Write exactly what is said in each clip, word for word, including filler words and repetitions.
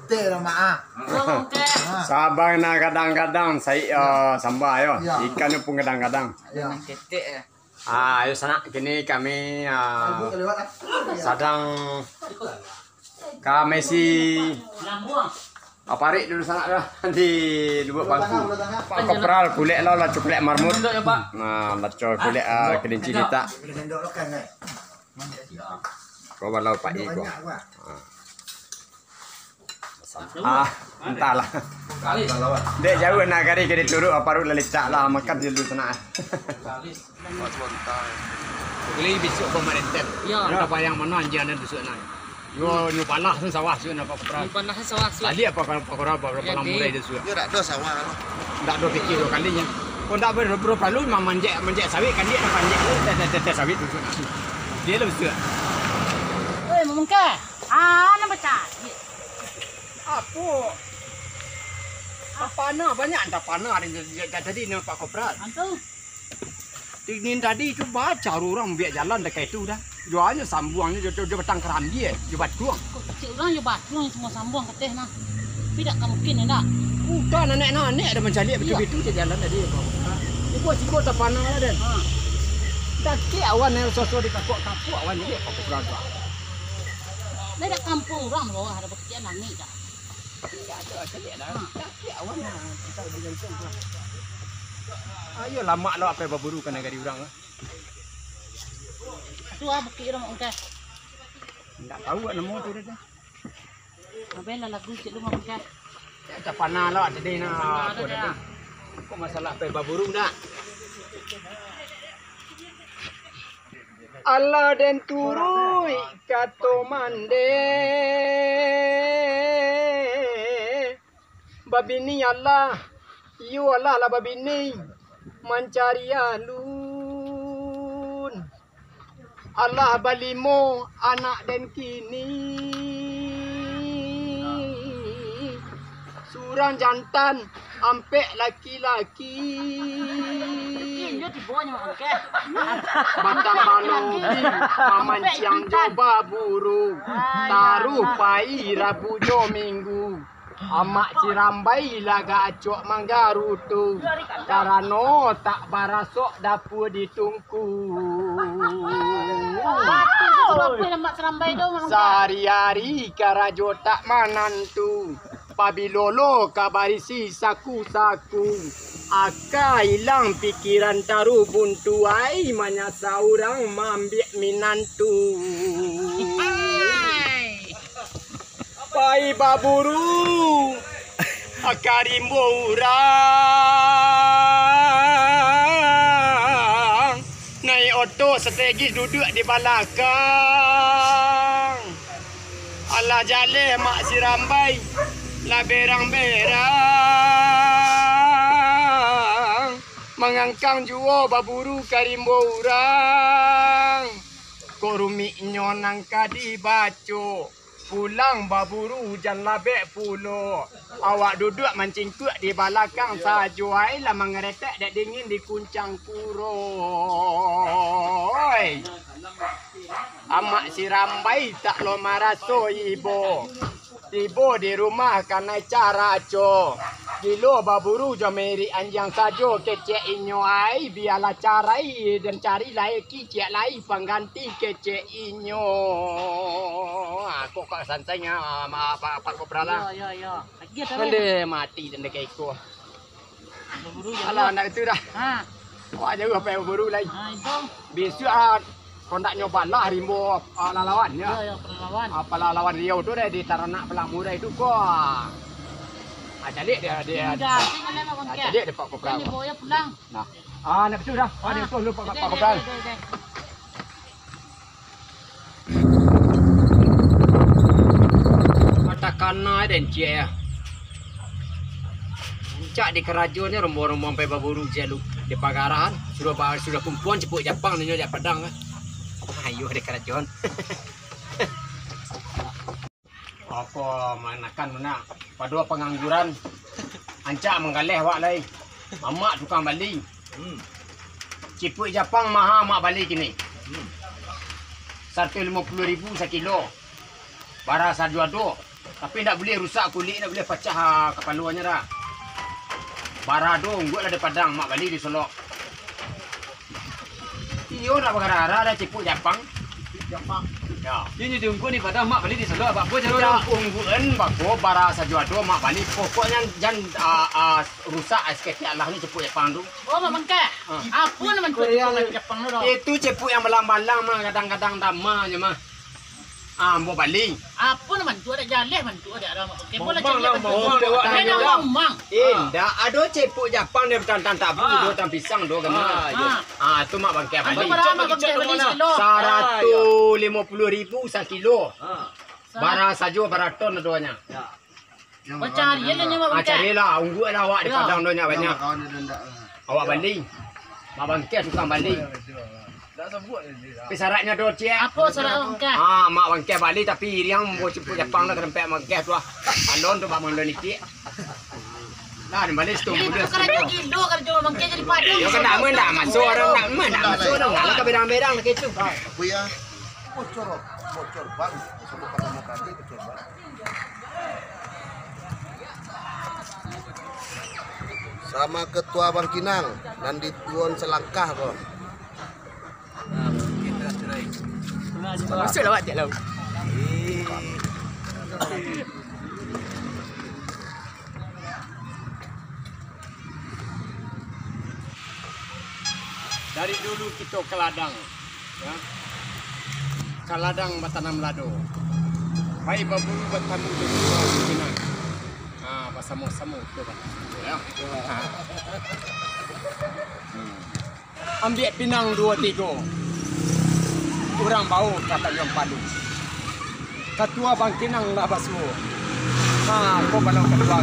Teh lah, Mak, ah. Sabang nah kadang-kadang, sai, ah, samba yo. Ya. Ikan tu pun kadang-kadang. Ya. Ah, ayo sanak, kini kami, ah, sadang ka maisi, ah, parik dulu sanak lah di Lubuak Bangku. Pak Kopral, kulek lah, lah coklat marmut. Nah, lah coklat, ah, kelinci kita. Ko balau Pak Iko. Ah. Ah, antahlah. Dek jauah nak kari ka dituruk, aparu lah lecak lah, makan dulu sanak. Boleh bisuak pamarentah. Yo. Ado bayang mano anjiang dan bisuak nan. Yo, nyo palah tu sawah suak nak pakuran. Nyo palah sawah suak. Tadi apa kalau pakuran apa, berapa lamo mulai dia suak. Yo, dak ado sawah lo. Dak ado pikir dua kalinyo. Kok dak ber-, ber-, perlu memang manjek, manjek sawit kan dia manjek tu, teh, teh, teh, teh sawit tu suak. Dia lah bisuak. Oi, Mungka. Ah, nak pecah. Apo? Tapana banyak, tapana tadi nampak kopral. Antu. Inin tadi tu baca urang biak jalan dekat itu dah. Jualnya sambuangnyo jo, jo, jo batang karambia, jo batuang. Kok kecek urang jo batuang semua sambuang kateh nah. Tapi dak ka mungkin ndak. Bukan anak-anak ada mancaliak betul-betul je jalan tadi. Ibu siko tapana lah den. Ha. Dakek awan yang sosok di kakok-kakok awan ni, apa kurang tu? Nah, dak kampuang urang bawah ada buktian langik dah. Ayo lamak lo apai baburu ka nagari urang. Tu ah bukik urang Mak Ungkah. Ndak tahu namo tu dah. Abeh lah lagu cik lu Mak Ungkah. Tapana lo tadi nah. Kok masalah apai baburu dah. Alah den turuik kato mandeh. Babini alah, iyo alah lah babini mancari alun. Alah balimo anak den kini. Surang jantan, ampek laki-laki. Batang manobi, mamanciang jo baburu. Taruh pai Rabu jo Minggu. Amak Sirambai lah gacok manggarutu. Karano tak barasok dapua di tungku. Sahari-hari karajo tak manantu. Pabilo lo ka barisi saku-saku, aka ilang pikiran taruh buntu, ai manyasa urang maambiak minantu. Pai baburu, aka rimbo urang. Naik oto strategis duduak di balakang. Alah jaleh Mak Sirambai lah berang-berang. Mangangkang juo baburu ka rimbo urang. Kok rumiknyo nan ka dibaco. Pulang baburu ujan labek pulo. Awak duduak mancingkuak di balakang sajo, ai lah mangaretek dek dingin di kuncang kuro. Oi. Amak Sirambai tak lo maraso ibo. Tibo di rumah kanai caraco. Gilo baburu jo mairik anjiang sajo kecek inyo ai, bialah carai dan cari lai kicek lai pangganti kecek inyo. Ah, kok, kok santai nga, ma-, apa, apa kok beralah? Yo, yo, yo. Lagi ada. Ande mati dan dekai iko. Baburu je. Alah, anak itu dah. Ha. Awak jauh apai baburu lai. Ha, itu. Besok, ah, kok ndak nyoba lah rimbo, ah, lalawan, ya. Yo, yo, pelalawan. Ah, pelalawan Riau tu dah di taranak pelamu dah itu ko. Ah, caliak dia, dia. Tinggal, tinggal lah, Bang, ah, caliak dia, Pak Kopra. Ini bawa pulang. Nah. Ah, nak betul dah. Ah, dia betul lu, Pak, Pak Kopra. Deh, deh, deh, deh. Matakana den ciek ya. Rancak di karajo ni rombong-rombong pai baburu ciek lu di pagarahan. Sudah ba-, sudah kumpuan cipuak Japang ninyo jak Padang kan. Ayo di karajo. Ako manakan muna. Pado pangangguran. Rancak manggaleh awak lai. Mamak tukang bali. Hmm. Cipuak Japang maha amak bali kini. Hmm. Saratuih limo puluah ribu sakilo. Bara sajo ado. Tapi ndak buliah rusak kulik, ndak buliah pacah, ah, kapalonyo dah. Bara do ungguak lah di Padang, mak bali di Solok. Iyo, ndak bagara-gara dah, cipuk Japang. Japang. Ya. Inyo di ungguak di Padang, mak bali di Solok, apo caro? Ya, ungguan bako bara sajo ado, mak bali. Pokoknyo jan, ah, ah, rusak, ah, saketek lah ni cipuk Japang tu. Oh, Mak Bangkeh. Ah. Apo namo tu cipuk Japang tu, doh? Itu cipuk yang balang-balang mah, kadang-kadang dama nyo mah. Ah, ambo bali. Apo namo tu, ado jaleh bantuak ado, Mak Bangkeh? Mamang lah, mamang. Indak, ado cipuk Japang, dia batang-batang tabu, ah, batang pisang tu, kan? Ah, iyo. Ah. Ah, tu Mak Bangkeh bali. Apo bara Mak Bangkeh bali sakilo? Saratuih limo puluah ribu sakilo. Ah. Bara sajo, bara ton adonyo. Ya. Bacari lah nyo, Mak Bangkeh. Ah, carilah, ungguak lah awak di Padang tu nyo banyak. Awak bali. Mak Bangkeh tukang bali. Tapi syaratnyo do, ciek. Apo syarat Mak Bangkeh? Ah, Mak Bangkeh bali tapi iriang ambo cipuk Japang lah ka tampek Mak Bangkeh tu lah. Alon tu bak mandon itik. Lah, bali situ. Jadi, bukan aja gilo karajo Mak Bangkeh jadi Padang. Yo, kan ndak masuak urang, ndak masuak urang. Lah, ka bedang-bedang lah gitu. Buya, bocor, bocor ban. Sebut kata Mak Bangkeh, bocor ban. Samo ketua Bangkinang, nan di tuon salangkah ko. Masuaklah awak tiap lauk. Dari dulu kito ka ladang, ya. Ka ladang batanam lado. Pai baburu batamu jo pinang. Ha, basamo-samo kito batanam, ya. Ha. Hmm. Ambiak pinang duo tigo. Urang bao ka Tanjuang Palu. Katua Bangkinang lah basuo. Ha, ko bana katua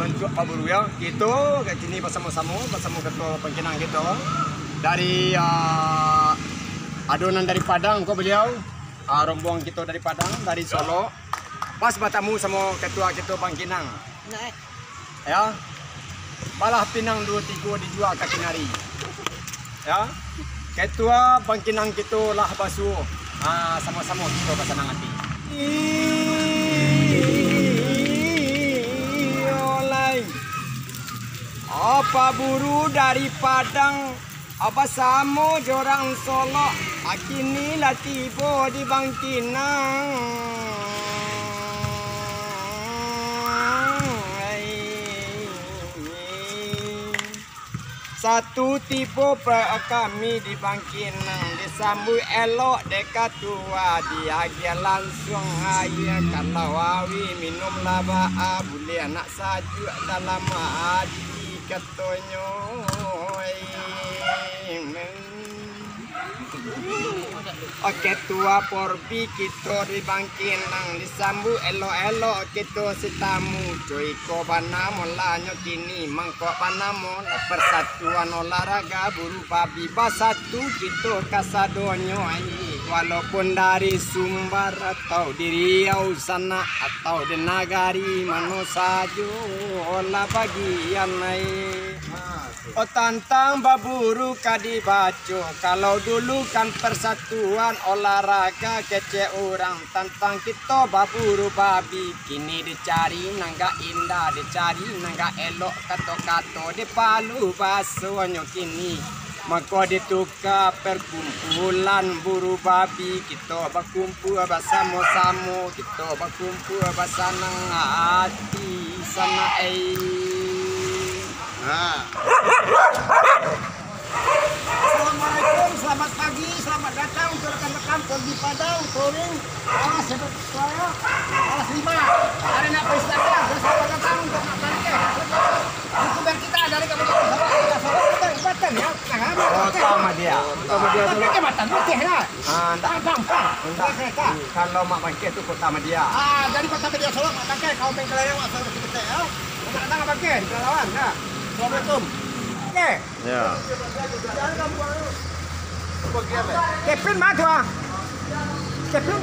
untuak baburu, yo. Kito ka kini basamo-samo, basamo Katua Bangkinang kito. Dari, ah, ado nan dari Padang ko baliau. Ah, rombongan kito dari Padang, dari Solok. Pas batamu samo Katua kito Bangkinang. Yo. Palah pinang duo tigo dijua ka kinari. Yo. Katua Bangkinang kito lah basuo. Ha, samo-samo kito basanang ati. Iyo lai. Apa buru dari Padang, apa samo jo urang Solok, a kini lah tibo di Bangkinang. Satu tibo pa-, kami di Bangkinang, disambuik elok dek katua, diagiah lansuang aia, kalau awi minumlah baa, buliah nak sajuak dalam ati, katonyo. Oke, tua porbi kito di Bangkinang, disambuik elok-elok kito si tamu. Cuy, iko banamo lah nyo kini, mangko banamo lah Persatuan Olahraga Buru Babi Basatu kito kasadonyo, ai. Walaupun dari Sumbar atau di Riau sanak atau di nagari mano sajo lah bagian, ai. Oh, tantang baburu ka dibaco, kalau dulu kan Persatuan Olahraga kecek urang, tantang kito baburu babi, kini dicari nan gak indah, dicari nan gak elok, kato-kato dipalu basonyo kini. Mako ditukar perkumpulan buru babi, kito bakumpul basamo-samo, kito bakumpul basanang ati, sanak ai. Nah. Assalamualaikum, selamat pagi, selamat datang untuk rekan-rekan Poldi Padang, Polri, Alas Suara, Alas Lima. Hari nak pesta, selamat datang untuk Mak Bangkeh. Youtuber kita dari Kabupaten Solok, Kota Solok, Kota Batam, ya. Nah, Kota Madya. Kota Madya Solok. Kota Batam, Aceh lah. Ah, ndak. Paham, paham, paham. Ndak. Kalau Mak Bangkeh tu Kota Madya. Ah, dari Kota Madya Solok, Mak Bangkeh, kau main kelereng, Mak Solok Cipete, ya. Selamat datang, Mak Bangkeh, di Pelalawan, ya. Assalamualaikum. Oke. Ya. Kevin mah tu, ah. Kevin.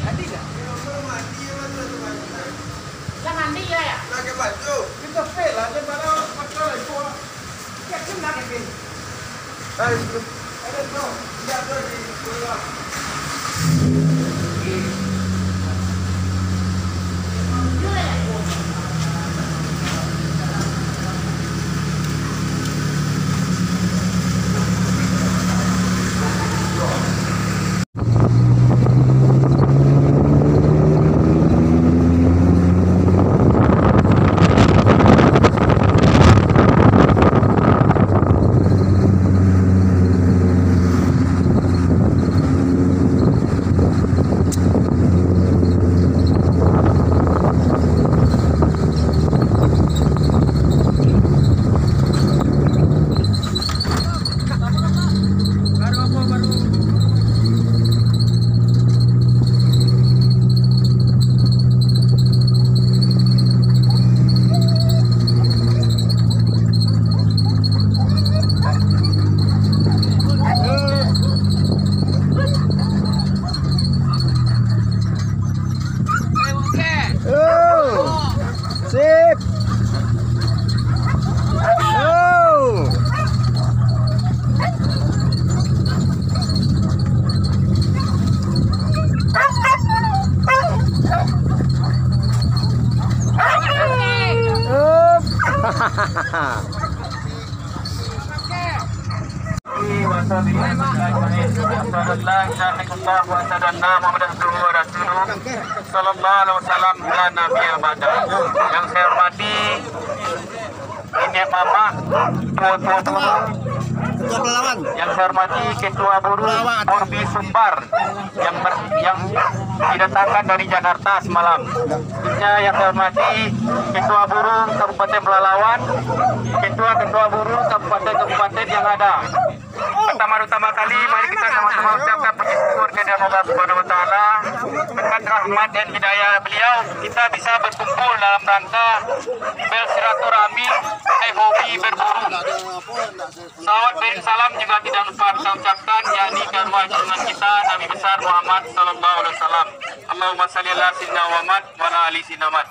Tadi dah. Lah mandi, ya, ya? Pakai baju. Kita fail lah, dia baru pakai lagi, ah. Kevin lah, Kevin. Hai, Kevin. Ada tu, dia ada di bawah. Wa asyhadu anna Muhammadan abduhu wa rasuluh, sallallahu alaihi wasallam, la nabiyya ba'da. Yang saya hormati niniak mamak, tua-tua buru. Ketua pelawan. Yang saya hormati Ketua Buru Purbi Sumbar yang ber-, yang didatangkan dari Jakarta semalam. Selanjutnya yang saya hormati Ketua Buru Kabupaten Pelalawan, ketua-ketua buru kabupaten-kabupaten yang ada. Pertama-tama kali, mari kita sama-sama ucapkan puji syukur kehadirat Allah Subhanahu wa Taala. Berkat rahmat dan hidayah Beliau, kita bisa berkumpul dalam rangka bersilaturahmi, eh, hobi berburu. Salawat dan salam juga tidak lupa kita ucapkan, yakni ke arwah junjungan kita, Nabi besar Muhammad sallallahu alaihi wasallam. Allahumma shalli ala sayyidina Muhammad wa ala ali sayyidina Muhammad.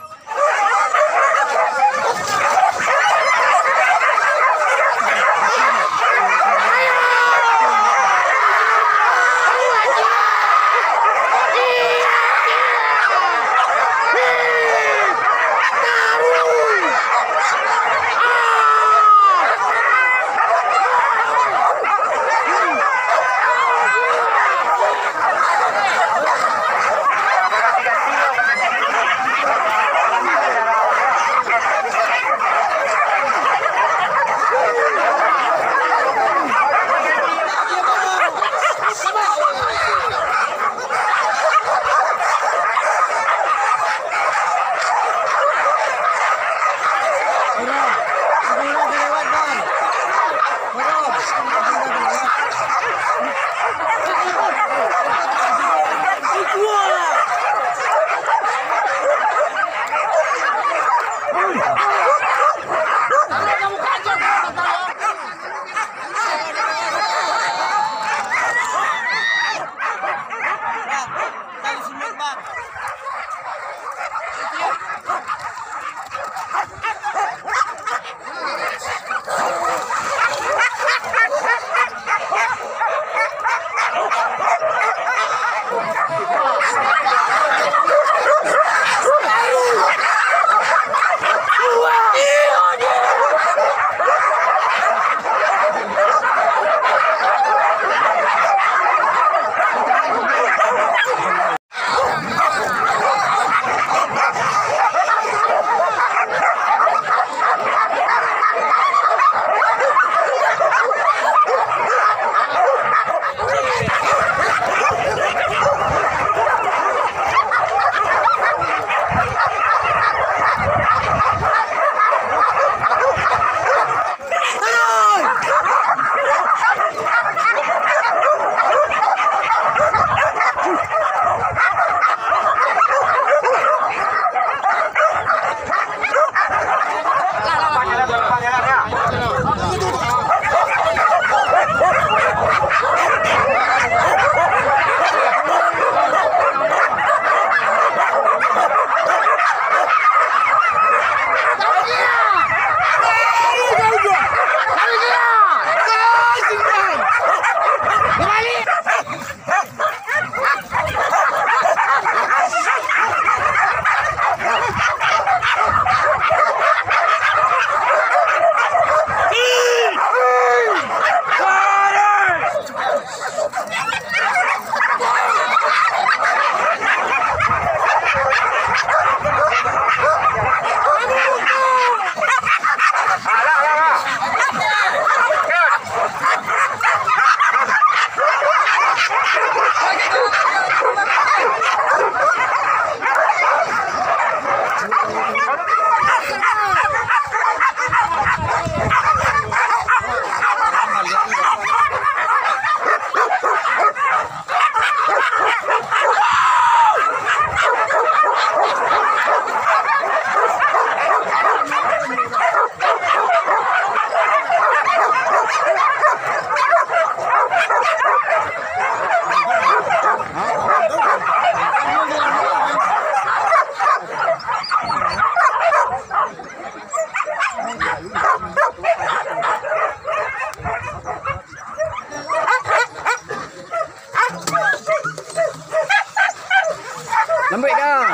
Lambuik dah.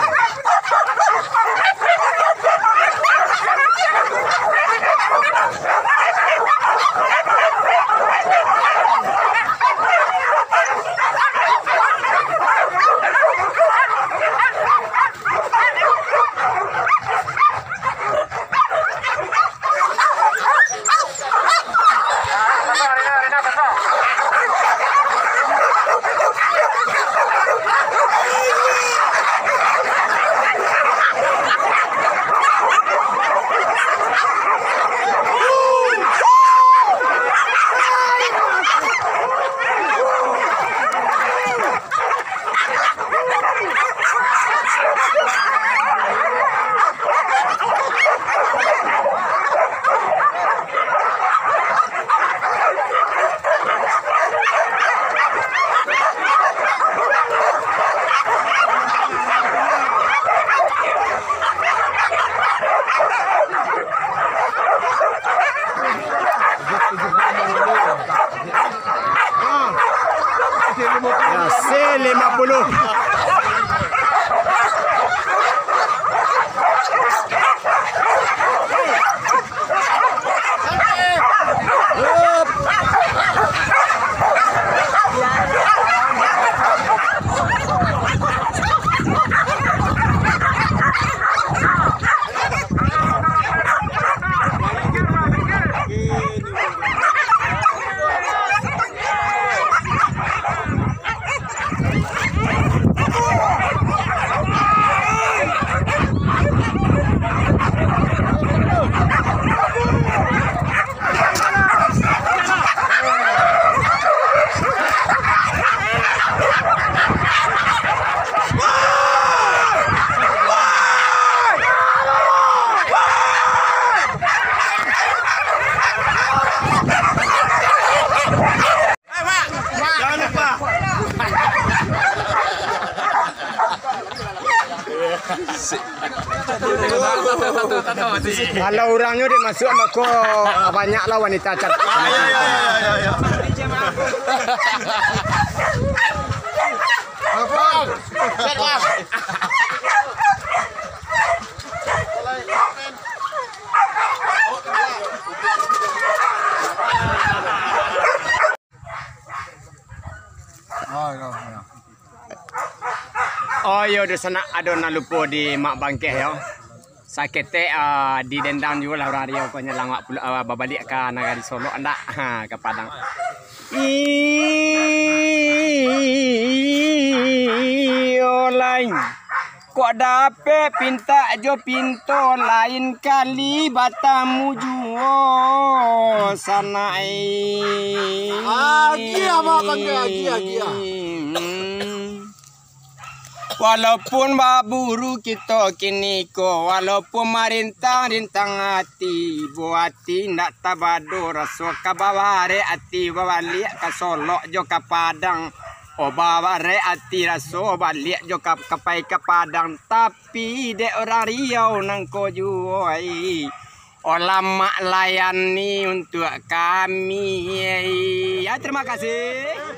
Kalau urangnyo dek masuak, mako banyaklah wanita cantik. Oh, iyo, dunsanak, ado nan lupo di Mak Bangkeh, yo. Saketek, ah, didendang juo lah urang Riau ko, nyo lawak pulo, ah, babaliak ka nagari Solok, ndak? Ha, ka Padang. Iyo, lain. Kok dapek pintak jo pinto, lain kali batamu juo, sanak e. Agiah, Mak Bangkeh, agiah, agiah. Walaupun baburu kito kiniko, walaupun marintang-rintang ati, bo ati ndak tabado, raso ka babarek ati, babaliak ka Solok jo ka Padang. Oh, babarek ati raso baliak jo ka, ka pai ka Padang, tapi dek urang Riau nangko juo, ai. Oh, lamak layani untuak kami, ai. Ya, terima kasih.